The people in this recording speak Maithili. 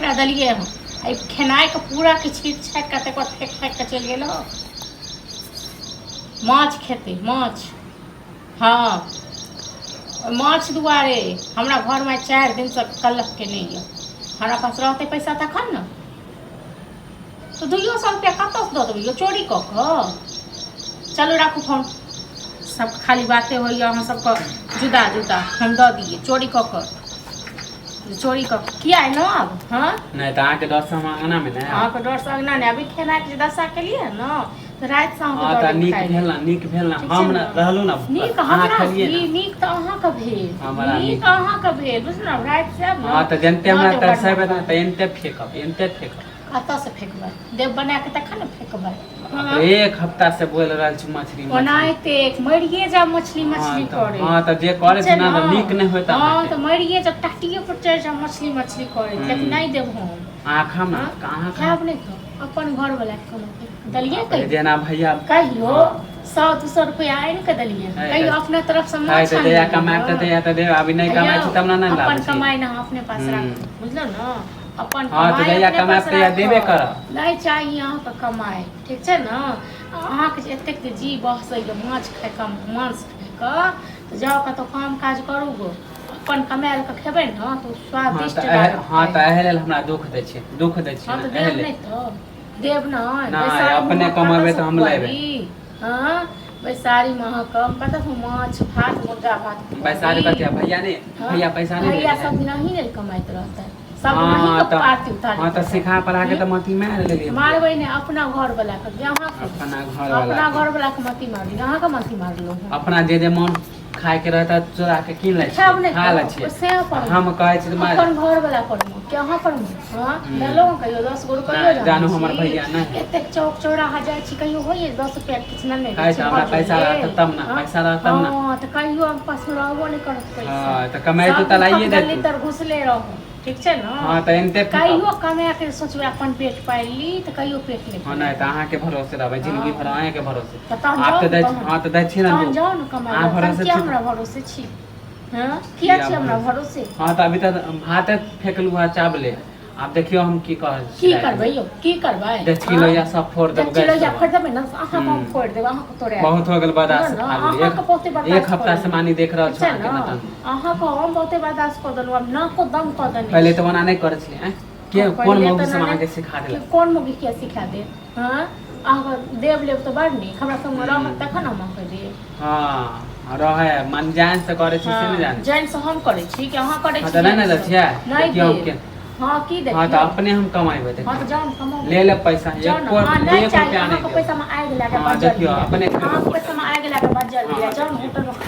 रुपैआ देलियै हँ, एहि खेनाइके पूरा के छीट छाटि कऽ तकर बाद फेक फाकि कऽ चलि गेल हँ। माछ खेतै माछ। हँ, ओहि माछ दुआरे हमरा घरमे आइ 4 दिनसँ कलह केने यऽ। हमरा पास रहतै पैसा तखन ने। तऽ 200 रुपैआ कतऽसँ दऽ देबै यौ, चोरी कऽ कऽ? चलू राखू फोन। सब खाली बाते होइए अहाँ सबके जुदा जुदा। हम दऽ दियै चोरी कऽ कऽ? चोरी कऽ कऽ किया एलहुँ आब? हँ नहि तऽ अहाँके डरसँ हम अङ्गनामे नहि आयब। अहाँके डरसँ अङ्गना नहि अभी। खेनाइके जे दशा केलियै ने, तऽ रातिसँ अहाँके हँ दऽ तऽ देब नीक खाइ भेल लेल। ने, नीक भेल ने। ठीक छै हम ने? रहलहुँ ने। नीक अहाँ हमरा खेलियै ई ने। नीक तऽ अहाँके भेल। हमरा नीक नीक अहाँके भेल, बुझलहुँ ने? रातिसँ आयब ने हँ तऽ जनते दऽ हमरा देब तरसेबै बढ़िआँ। ने तऽ एनते फेकब, एनते फेकब। कतऽसँ फेकबै? देव बना कऽ तखन ने फेकबै। हँ, एक हफ्ता से बोल रहल छी मछली मछली। ओनाहिते मरिए जाब मछली मछली हँ तऽ करे। हँ तऽ जे ठीक करै छै छी ने ने? तऽ नीक नहि होइत हँ अहाँके। तऽ मरिए जाब, टाटिए पर चढ़ि जाब मछली मछली करे, लेकिन नहि देब हम। अहाँ खाउ ने। हँ अहाँ खाउ। खायब नहि तऽ अपन घर वाला के कहलहुँ, देलियै बाप रे, कहियो? जेना भैया कहियो हँ। 100-200 रुपया आनि कऽ देलियै? है कहियो तऽ अपना तरफसँ है माछ तऽ आनि जहिया देलियै? कमायब तऽ हँ तहिया तऽ देब, अभी नहि कमाइ यौ छी तब ने नहि अपन लाबै छी। कमाइ ने अपने पास हूँ राखू, बुझलहुँ ने? अपन हँ तऽ कमाइ जहिया अपने कमायब पास तहिया देबे राखब। करब। नहि चाही अहाँके कमाइ, ठीक छै ने? अहाँके जे एतेक जे जी बहसैए माछ खाइके, मांस खाइके, तऽ जाउ कतहु काम काज करू गो, अपन कमायल के खेबै ने तऽ ओ हँ स्वादिष्ट तऽ लागत हँ तऽ खायमे। एहि लेल हमरा दुःख दै छियै, दुःख दै छियै हँ ने तऽ एहि देब लेल। नहि तऽ देब नहि। नहि बैसारीमे अपने अहाँ कमेबै कतऽसँ तऽ हम लेबै। खुआबी? हँ, बैसारीमे अहाँके हम कतऽसँ माछ भात मुर्गा भात बैसारी खुआबी? कथी भैया नहि हँ भैया पैसा नहि भैया भेजै है? सब दिन अहीं लेल कमाइत रहतै, सब दिन अहीं हँ के तऽ आरती हँ उतारैत तऽ रहतै। सिखा पढ़ा के हूँ तऽ मती मारि लेलियै भैया। मारबै नहि अपना घर वाला के अहाँके? अपना घर वाला अपना के घर वाला के मती मारली, अहाँके मती मारलहुँ हम? अपना जे जे मन खायके रहता चोरा के कीन तऽ लै खायब छियै, नहि खा लै तऽ छियै। से आ अपन हम कहै छी तऽ अपन घर वाला पर मे कि अहाँ पर मे? हँ, हूँ देलहुँ कहियो 10 गो रुपैयो? नहि जानै जानू हमर छी भैया नहि है। एतेक चौक चौराहा जाइ छी, कहियो होइए 10 रुपैआ किछु नेने है जाइ छी तऽ हमरा घर पैसा रहतै लेल? तब ने, हँ पैसा रहत तब ने। हँ तऽ कहियो हम पासमे रहबो नहि करत पैसा। हँ तऽ कमेतौ सब तऽ दिन लाइए ठक गल्ली देतू। तर घुसले रहू, ठीक छै ने? हँ तऽ एनते फेकब। कहियो कमाके सोचबै अपन पेट पालि ली तऽ कहियो पेट नहि हँ नहि पलत। तऽ अहाँके भरोसे रहबै जिंदगी भर, हँ अहाँके भरोसे। तऽ तहन आब जाउ तऽ ने दै तहन। हँ तऽ दै छियै ने तहन दूध। जाउ ने कमाइ अहाँ लए तहन। भरोसे किया छी तऽ हमरा भरोसे छी? हँ, किया किया छी हमरा भरोसे? भरोसे? हँ तऽ अभी तऽ भाते फेकलहुँ हँ चावले। आब देखियौ हम की कहै छी की करबै रातिमे। यौ, की करबै? डेचकी हँ लोहिया सब फोड़ देब डेकची गैस लोहिया पर। फोड़ि देबै ने अहाँके हम? हूँ फोड़ि देब अहाँके, तोड़ायब। बहुत हो गेल बुझलहुँ बर्दाश्त ने? खा लेली। अहाँके बहुते एक एक बर्दाश्त कऽ हफ्ता से लेलहुँ, मानी देख रहल ठीक छौ छै अहाँके ने? नौटंकी। अहाँके हम बहुते बर्दाश्त कऽ देलहुँ, आब नाको दम कऽ देने पहिले छी। तऽ ओना नहि करै छलियै। आँय के कोन पहिले मौगी तऽ सब नहि अहाँके सिखा कि देलक? कोन मौगी किया सिखा देत? हँ, अहाँके देब लेब तऽ बड़ नीक, हमरा संगमे रहत हूँ तखन हम अहाँके देब। हँ रहै मन जान से करै छी से नहि हँ जानै छी। जानिसँ हम करै छी कि अहाँ करै हँ छी तऽ नहि ने दै जानिसँ? छियै। नहि देखियौ हम देब। के हँ की हँ तऽ देखियौ? अपने हम कमेबै। हँ देखियौ तऽ जाउ ने कमाउ। ले लेब पैसा। जाउ ने। एको हँ नहि एक चाही रुपया नहि अहाँके देब। पैसामे आगि लए कऽ हँ बजल देखियौ यऽ अपने खेबै अहाँके होटलमे। पैसामे आगि लए कऽ बजल हँ यऽ। जाउ ने देखियौ। होटलमे खाउ।